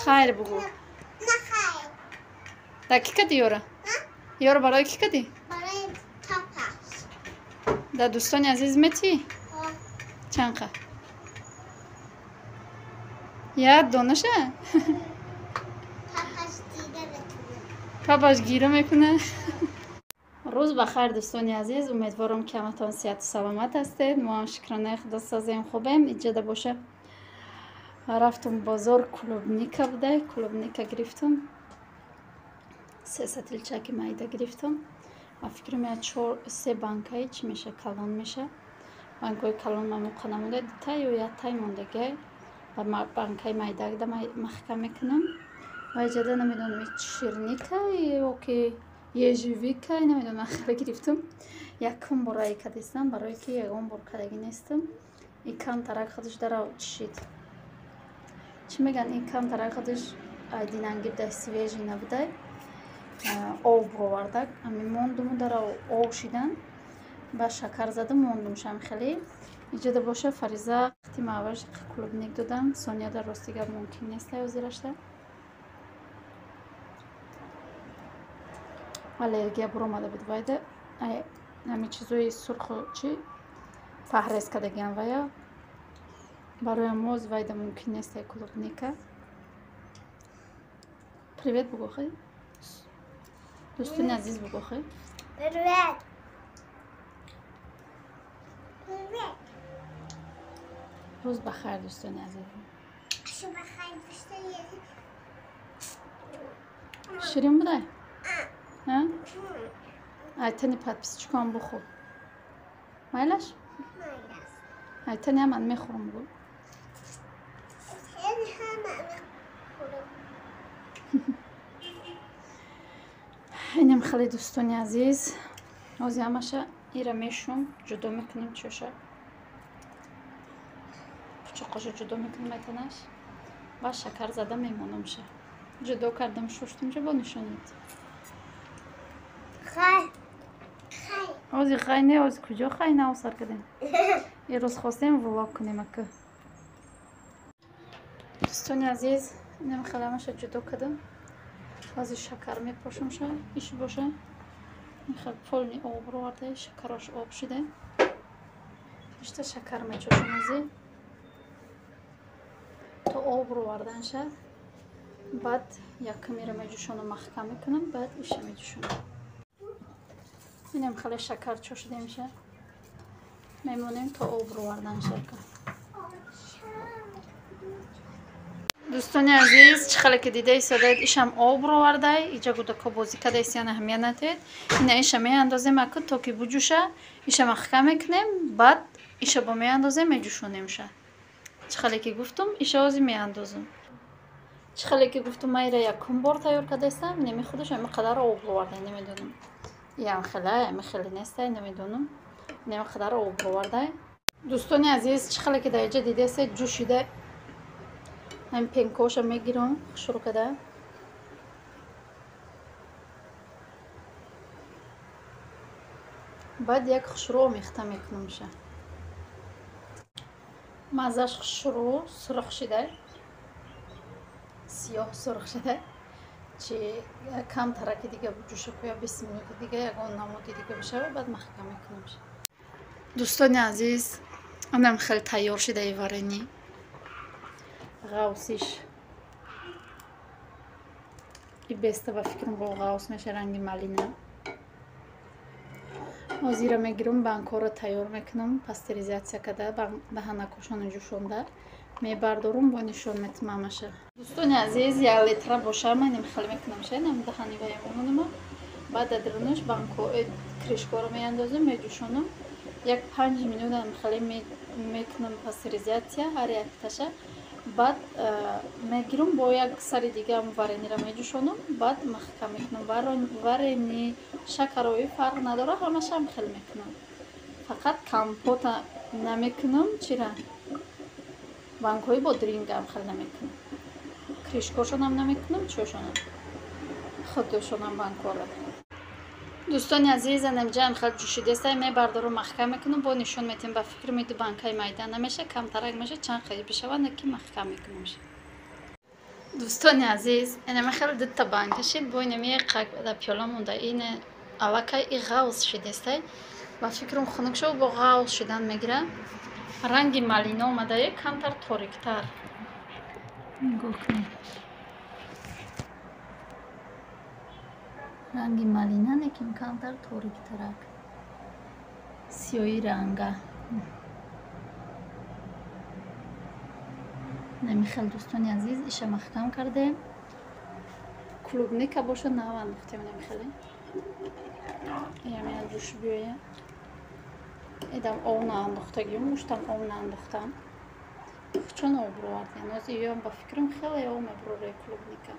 Хайр бугӯ. Да кӣ кадӣ ёра? Ёра барои кӣ кадӣ? Да дӯстони азиз метӣ? Чанқа? Як донаша? Папаш гира мекунад. Рӯз ба хайр, дӯстони азиз. Умедворам, ки ҳаматон сиҳату саломат ҳастед. Мо ҳам шукронаи худо созем, хубем. Иҷода боша, рафтум бозор, клубника буда, клубника гирифтум. Се сатилчаки майда гирифтум. Ва фикрам я чор се банкаи чӣ меша, калон меша. Банкҳои калон мамуқа намонда, дута ё яктай мондагиай. Ба банкаи майдагда маҳкам мекунам. Ва иҷода намедонам ширника ё ки ежевика, намедонам, хеле гирифтум. Якум бор рай кадистам, барое ки ягон бор кадагӣ нестам. И камтарак худаш дарав чишид. Чӣ мегӯянд, ин камтарак худаш айдинангиб да свежий набудай. Об бировардак. Ами мондуму дарав об шидан. Ба шакар задам, мондумшам хеле. Иҷода боша, Фариза қити маъваш клубник додам. Сония дар рости гап мумкин нест ҳозирашта. Аллергия буромада буд вайда. Ҳамин чизои сурху чӣ паҳрез кардагиам вая. Барои моз вайда мумкин нест клубника. Привет бугӯ хай. Дӯстони азиз бугӯ хай. Привет. Привет. Рӯз ба хайр, дӯстони азиз. Рӯз ба хайр, дӯстони азиз. Ширин будай? Айтани подписчикам бухӯр. Майлаш? Майлаш. Айтани ҳаман мехӯрам бугӯ. Айтани ҳаман мехӯрам. Инам хеле, дӯстони азиз. Ҳозир ҳамаша ира мешум, ҷудо мекунем чоша. Пучоқоша ҷудо мекунем айтанаш. Ба шакар зада мемонамша. Ҷудо кардам, шуштумша, бо нишонед. Хай. Хай. Ҳозир хай не, ҳозир куҷо хай навсар кардем. Ирӯз хостем влог кунем ака. Дӯстони азиз, инам хеле ҳамаша ҷудо кардам. Ҳозир шакар мепошамша, иш боша. Ин хел полный об роварда, шакарош об шуда. Ишта шакар мечошам ҳозир. То об роварданша. Баъд якумира меҷӯшонам, маҳкам мекунам, баъд иша меҷӯшонам. Инам хеле шакар чошидемша. Мемонем то об роварданша. Дӯстони азиз, чӣ хеле ки дида истодаед, ишам об ровардай. Иҷа гудако бозӣ кадаистиян, аҳамият натиҳед. Ина иша меандозем аку то ки буҷӯша, иша маҳкам мекунем, баъд иша бо меандозем, меҷӯшонемша. Чӣ хеле ки гуфтум, иша ҳозир меандозам. Чӣ хеле ки гуфтум, ман ира якум бор тайёр кардаистам, неми худаш ҳами қадар об ровардай, намедонам. Иам хеле, ами хеле нестай, намедонам. Неми қадар об ровардай. Дӯстони азиз, чӣ хеле ки дар иҷа дидаистед, ҷӯшида. Ҳамин пенкоша мегирам, хушрӯ када. Баъд як хушрӯ омехта мекунамша. Маззаш хушрӯ сурх шида. Сиёҳ сурх шида. Чи камтараки дига буҷӯша кӯя, 20 минути дига ягон намуди дига бишава, баъд маҳкам мекунамша. Дӯстони азиз, анам хеле тайёр шидаи варени. Ғавсиш. И беста ба фикрам бо ғавс меша, ранги малина. Ҳозира мегирам, банкҳоро тайёр мекунам, пастеризатсия карда, даҳанакошонро ҷӯшонда мебардорум, бо нишон метам ҳамаша. Дӯстони азиз, як литра боша, ман инам хеле мекунам ша, инам даҳани вая мемонам. Баъд дар дарунаш банко кришкаро меандозам, меҷӯшонам. Як 5 минутам хеле мекунам пастеризатсия ҳар якташа. Баъд мегирам, бо як сари дига варенира меҷӯшонам, баъд маҳкам мекунам. Варени, шакарои фарқ надора, ҳамашам хел мекунам. Фақат компота намекунам, чира? Банкҳои бодрингам хел намекунам. Кришкошонам намекунам, чошонам. Худошонам банкҳоро. Дӯстони азиз, анамҷаам хел ҷӯшидеста, мебардорам, маҳкам мекунам, бо нишон метем. Ба фикр меду банкаи майда намеша, камтарак меша, чанд хел бишава, наки маҳкам мекунамша. Дӯстони азиз, инами хеле дутта банка шид, бо инами да пиёла монда. Ин аллакай и ғавз шидестай. Ба фикрам, хунук шуд, бо ғавз шудан мегира. Ранги малина омадае, камтар ториктар. Нигоҳ кунед. Ранги малина, лекин камтар ториктарак. Сиёҳи ранга. Намихел, дӯстони азиз, иша маҳкам кардем. Клубника бошад, нав андохтем намихеле. Ями ҷӯш биёя. Идам ов наандохтагиюм, муштам ов наандохтам. Чон об бировардем. Ҳозир ём, ба фикрам, хеле ов мебурора клубника.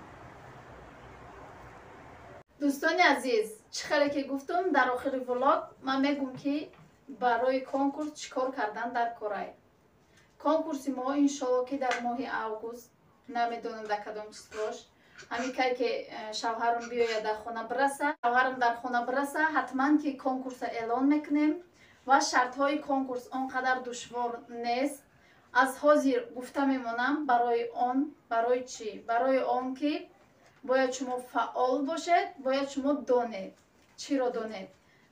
Дӯстони азиз, чӣ хеле ки гуфтум дар охири влог, ман мегӯм, ки барои конкурс чӣ кор кардан дар корай. Конкурси мо, иншолло, ки дар моҳи август, намедонам дар кадом числош, ҳамин кай ки шавҳарам биёяд, дар хона бираса, шавҳарам дар хона бираса, ҳатман ки конкурса эълон мекунем. Ва шартҳои конкурс он қадар душвор нест. Аз ҳозир гуфта мемонам, барои он, барои чӣ? Барои он ки бояд шумо фаъол бошед, бояд шумо донед. Чиро донед?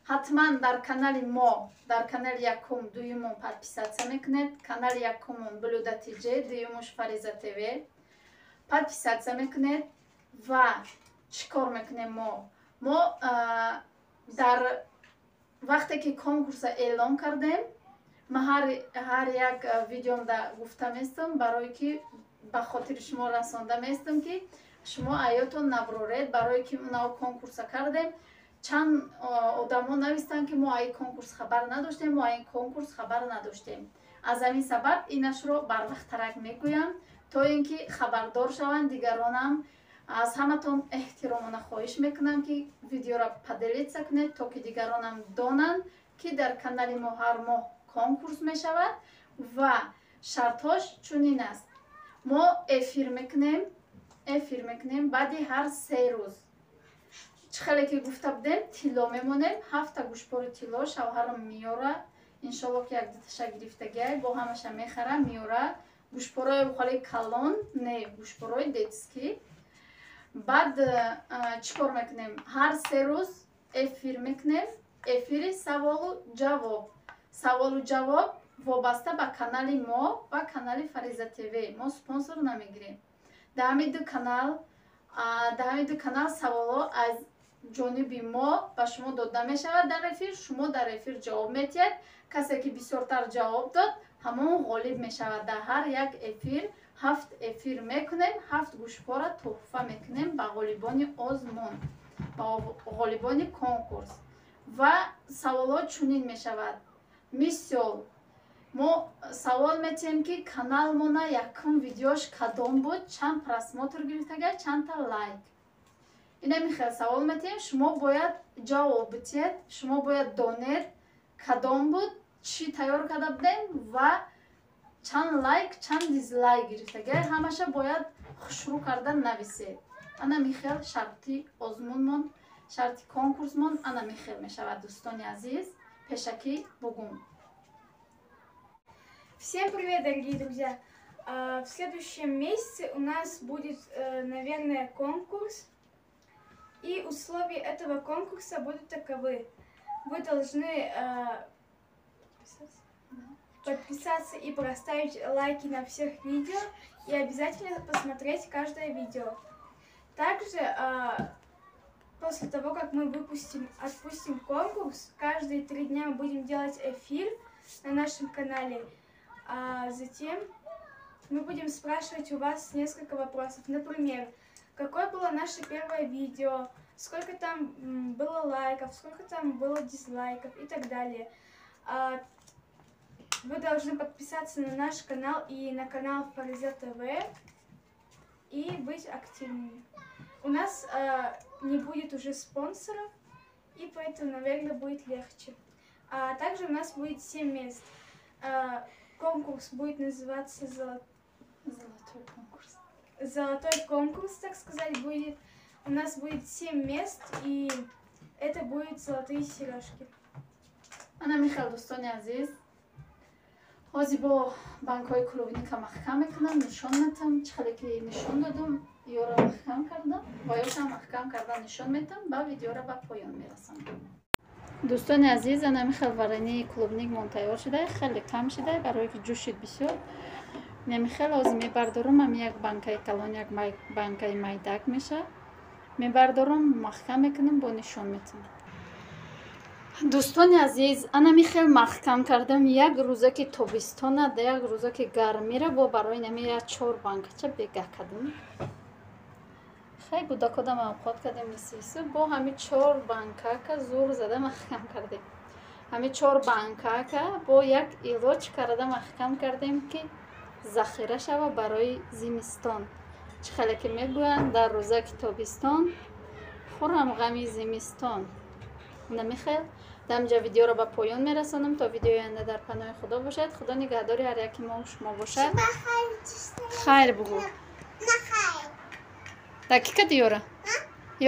Ҳатман дар канали мо, дар канали якум, дуюмон подписаться мекунед. Канали якумон Блюда ТЖ, дуюмуш Фариза ТВ. Подписаться мекунед ва чӣ кор мекунем мо? Мо дар вақте ки конкурса эълон кардем, ман ҳар як видеомда гуфта местам, барое ки ба хотири шумо расонда местам, ки шумо аётон набуроред, барое ки нав конкурса кардем, чанд одамо навистанд, ки мо аи конкурс хабар надоштем, мо аи конкурс хабар надоштем. Аз ҳамин сабаб инашро барвақттарак мегӯям, то ин ки хабардор шаванд дигаронам. Аз ҳаматон эҳтиромона хоҳиш мекунам, ки видеоро поделиться кунед, то ки дигаронам донанд, ки дар канали мо ҳар моҳ конкурс мешавад. Ва шартҳош чунин аст: мо эфир мекунем, эфир мекунем баъди ҳар 3 рӯз. Чӣ хеле ки гуфта будем, тилло мемонем, ҳафта гӯшпори тилло шавҳарам меёра, иншолло, ки як дуташа гирифтагиай, бо ҳамаша мехара, меёра. Гӯшпорои хеле калон не, гӯшпорои детский. Баъд чӣ кор мекунем? Ҳар 3 рӯз эфир мекунем, эфири саволу ҷавоб. Саволу ҷавоб вобаста ба канали мо ва канали Фариза ТВ. Мо спонсор намегирем. Дар ҳамин ду канал саволҳо аз ҷониби мо ба шумо дода мешавад дар эфир, шумо дар эфир ҷавоб метиҳед. Касе ки бисёртар ҷавоб дод, ҳамон ғолиб мешавад. Дар ҳар як эфир, ҳафт эфир мекунем, ҳафт гӯшпора тӯҳфа мекунем ба ғолибони озмун, ба ғолибони конкурс. Ва саволҳо чунин мешавад: мисол, мо савол метиҳем, ки каналмона якум видеош кадом буд, чанд просмотр гирифтага, чандта лайк. Инами хел савол метиҳем, шумо бояд ҷавоб битиҳед, шумо бояд донед, кадом буд, чӣ тайёр карда будем ва чанд лайк, чанд дизлайк гирифтага. Ҳамаша бояд хушрӯ карда нависед. Ана михел шарти озмунмон, шарти конкурсмон ана михел мешавад, дӯстони азиз, пешакӣ бугум. Всем привет, дорогие друзья! В следующем месяце у нас будет, наверное, конкурс. И условия этого конкурса будут таковы. Вы должны подписаться и проставить лайки на всех видео и обязательно посмотреть каждое видео. Также после того, как мы выпустим, отпустим конкурс, каждые 3 дня мы будем делать эфир на нашем канале. А затем мы будем спрашивать у вас несколько вопросов. Например, какое было наше первое видео, сколько там было лайков, сколько там было дизлайков и так далее. Вы должны подписаться на наш канал и на канал Фариза ТВ и быть активными. У нас не будет уже спонсоров, и поэтому, наверное, будет легче. А также у нас будет 7 мест. Конкурс будет называться Золотой конкурс. Золотой конкурс, так сказать, будет. У нас будет 7 мест, и это будет золотые сережки. Ана михел, дӯстони азиз, ҳозир бо банкҳои клубника маҳкам мекунам, нишон метам, чӣ хеле ки нишон додум. Ёро маҳкам кардам ва ёшам маҳкам карда нишон метам, ба видеоро ба поён мерасонам. Дӯстони азиз, анами хел варенье клубникамон тайёр шуда, хеле кам шуда, барое ки ҷӯшид бисёр. Нами хел ҳозир мебардорам, ами як банкаи калон, як банкаи майдак меша. Мебардорам, маҳкам мекунам, бо нишон метам. Дӯстони азиз, анами хел маҳкам кардам. Як рӯза ки тобистона, як рӯза ки гармира, бо барои нами як чор банкача бегаҳ кардам. Хай, гудакодам авқот кардем исису, бо ҳами чор банкака зур зада маҳкам кардем. Ҳами чор банкака бо як илоҷ карда маҳкам кардем, ки захира шава барои зимистон. Чӣ хеле ки мегӯянд, дар рӯзаки тобистон хӯрам ғами зимистон. Намихел дамҷа видеоро ба поён мерасонам. То видеои оянда дар паноҳи Худо бошад. Худо нигаҳдори ҳар яки мо шумо бошад. Хайр бугӯ. Да кӣ кадӣ ёра?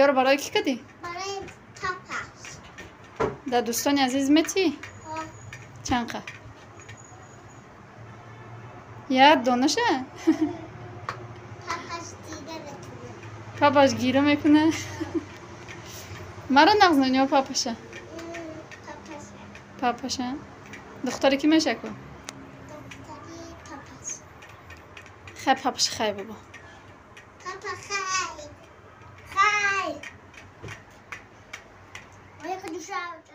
Ёра барои кӣ кадӣ? Да дӯстони азиз метӣ? Чанқа? Як донаша? Папаш гира мекуна? Маро нағз ё папаша? Папаша. Духтари кӣ меша ку? Хай, папаш, хай бобо. Папа, хай. Хай. Я хочу.